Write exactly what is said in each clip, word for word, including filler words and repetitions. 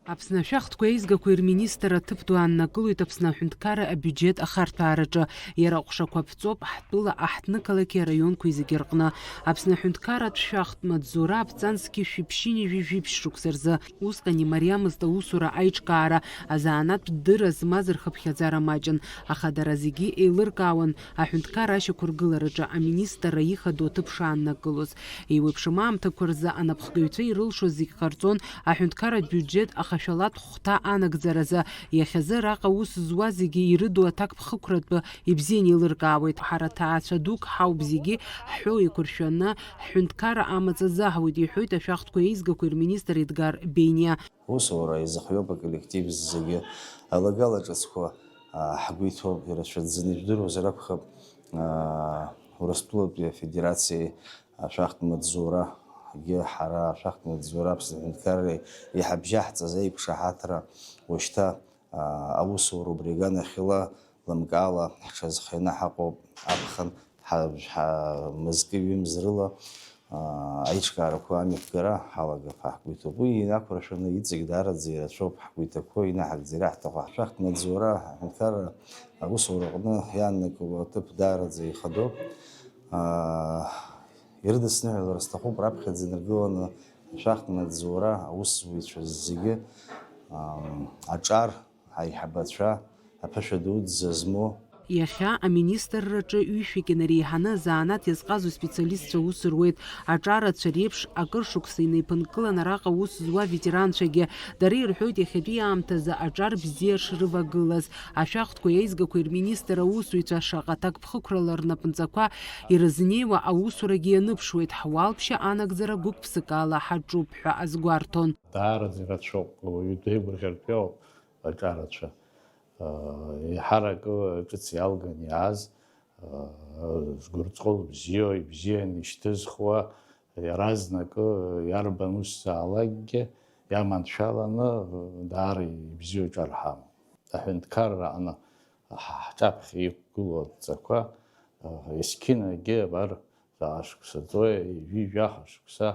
Аԥсны ашәахтәқәеи аизгақәеи рминистр аҭыԥ ду ааннакылоит Аԥсны аҳәынҭқарра абиуџьет ахарҭәаараҿы. Иара аҟәшақәа ԥҵоуп ҳтәыла, аҳҭнықалақьи араионқәеи зегьы рҟны. Аԥсны аҳәынҭқарратә шәахтә маҵзура аԥҵан зқьышәи ԥшьынҩажәи жәиԥшь шықәса рзы. Усҟан имариамызт аусура аиҿкаара, азанааҭтә дырра змаз рхыԥхьаӡара маҷын, аха дара зегьы еилыркаауан аҳәынҭқарра ашьақәыргылараҿы аминистрра ихадоу аҭыԥ шааннакылоз. Еиуеиԥшым аамҭақәа рзы анапхгаҩцәа ирылшоз зегь ҟарҵон, аҳәынҭқарратә биуџьет ахашәалатә хәҭа анагӡаразы. Иахьазы араҟа аус зуа зегьы ирыду аҭакԥхықәратәы ибзианы еилыркаауеит. Ҳара ҭаацәа дук ҳауп, зегьы ҳҳәоу еиқәыршәаны, ҳҳәынҭқарра амаҵ азаҳуеит, иҳәоит ашәахтәқәеи аизгақәеи рминистр Едгар Бениа. Усура изыхиоуп аколлектив зегьы. Алагала ҿыцқәа, аа, ҳгәы иҭоуп, ирацәаӡаны ижәдыруазар акәхап, аа, Урыстәылатәи Афедерациеи ашәахтә маҵзурагьы, ҳара ашәахтә маҵзура Аԥсны аҳәынҭқарреи иҳабжьаҳҵаз аиқәшаҳаҭра уажәшьҭа, аа, аусура убри аганахьала лымкаала ҳҽазхианы ҳаҟоуп, аԥхын ҳа-, ҳа-, мызкы-ҩымз рыла, аа, аиҿкаарақәа амҩаԥгара ҳалагап ҳәа ҳгәы иҭоуп. Уи инақәыршәаны иҵегь даараӡа ирацәоуп ҳгәы иҭақәоу, инаҳагӡа ираҳҭаху ҳшәахтә маҵзура, аҳәынҭқарра аусураҟны иааннакыло аҭыԥ даараӡа ихадоуп. Аа, ирыдысныҳәалар сҭахуп раԥхьаӡа инаргыланы ашәахтә маҵзура аусзуҩцәа зегьы, ам, аҿар аиҳабацәа, аԥышәа дуӡӡа змоу. Иахьа аминистрраҿы ҩышәак инареиҳаны азанааҭ иазҟазоу специалистцәа аус руеит. Аҿарацәа реиԥш, акыр шықәса инеиԥынкылан араҟа аус зуа ветеранцәагьы. Дара ирҳәоит иахьатәи аамҭазы аҿар бзиа шрывагылаз. Ашәахтәқәеи аизгақәеи рминистр аусзуҩцәа шаҟа ҭакԥхықәрала рнапынҵақәа ирызнеиуа аусурагьы ианыԥшуеит, ҳуалԥшьа анагӡара гәык-ԥсыкала ҳаҿуп ҳәа азгәарҭон. Даараӡа ирацәоуп, уаҩы деигәырӷьартә иоуп аҿарацәа. Еиҳаракы ҿыц иалган иааз, згәырҵҟәыл бзиоу, ибзианы ишьҭызхуа, иаразнакы иарбан усзаалакгьы иаманшәаланы, даара ибзиоу ҿар ҳамоуп. Аҳәынҭқарра аҟны ҳҿаԥхьа иқәгылоу адҵақәа, есқьынагьы абар заҟа шықәса ҵуеи, ҩажәи жәаха шықәса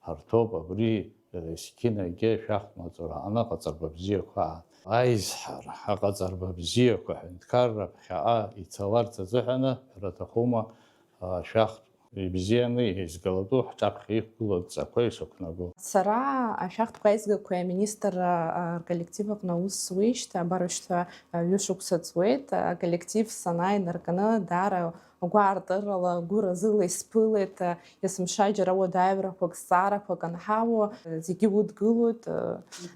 ҳарҭоуп, абри, э, есқьынагьы шәахтә маҵура аҟны аҟаҵарба бзиақәа аан. Аизҳара, аҟаҵарба бзиақәа аҳәынҭқарра ԥхьаҟа ицаларц азыҳәаны, ҳәара аҭахума, а, шәахтә ибзианы еизгалатәу ҳҿаԥхьа иқәгылоу адҵақәа ишақәнаго. Сара ашәахтәқәа аизгақәеи аминистрра, а, рколлектив аҟны аус зуеижьҭеи абар уажәшьҭа, а, ҩышықәса ҵуеит. Аколлектив санааи инаркны даара гәаартырала, гәыразыла исԥылеит, есымша џьара уадаҩрақәак, зҵаарақәак анҳауо, зегьы удгылоит,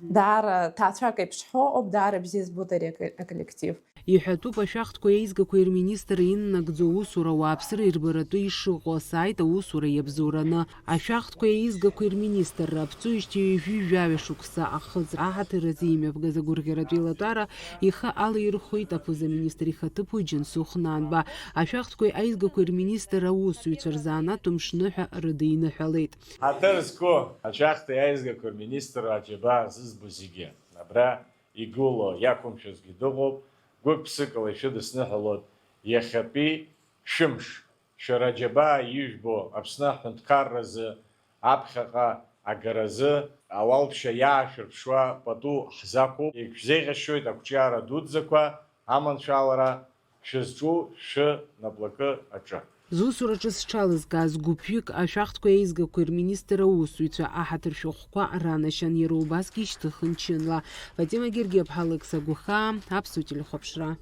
даара ҭаацәак еиԥш ҳәоуп, даара бзиа збоит ари аколлектив. Иҳәатәуп ашәахтәқәеи аизгақәеи рминистр иннагӡо аусура ауааԥсыра ирбаратәы ишыҟоу, асайт аусура иабзоураны. Ашәахтәқәеи аизгақәеи рминистрра аԥҵәеижьҭеи ҩажәи жәаҩа шықәса ахыҵра аҳаҭыр азы имҩаԥгаз агәырӷьаратә еилатәара ихы алаирхәеит аԥыза-министр ихаҭыԥуаҩ Џьансыхә Нанба. Ашәахтәқәеи аизгақәеи рминистр аусзуҩцәа рзанааҭтә мшныҳәа рыдиныҳәалеит. Ҳаҭыр зқәу ашәахтәи аизгақәеи рминистрра аџьабаа зызбо зегьы абра игылоу иақәымшәозгьы дыҟоуп, гәык-ԥсыкала ишәыдысныҳәалоит иахьатәи шәымш. Шәара аџьабаа ижәбо Аԥсны аҳәынҭқарразы аԥхьаҟа агаразы ауалԥшьа иаашәырԥшуа пату ҳзақәуп. Егьшәзеиӷьасшьоит ақәҿиара дуӡӡақәа, аманшәалара шәызҿу шәы наплакы аҿы. Зусураҿы зҽалызкааз гәыԥҩык ашәахтәқәеи аизгақәеи рминистр аусзуҩцәа аҳаҭыр шәҟәқәа ранашьан, иара убасгьы ишьҭыхын чынла. Фатима Гергиаԥҳа, Алықьса Гәахаа, Аԥсуа телехәаԥшра.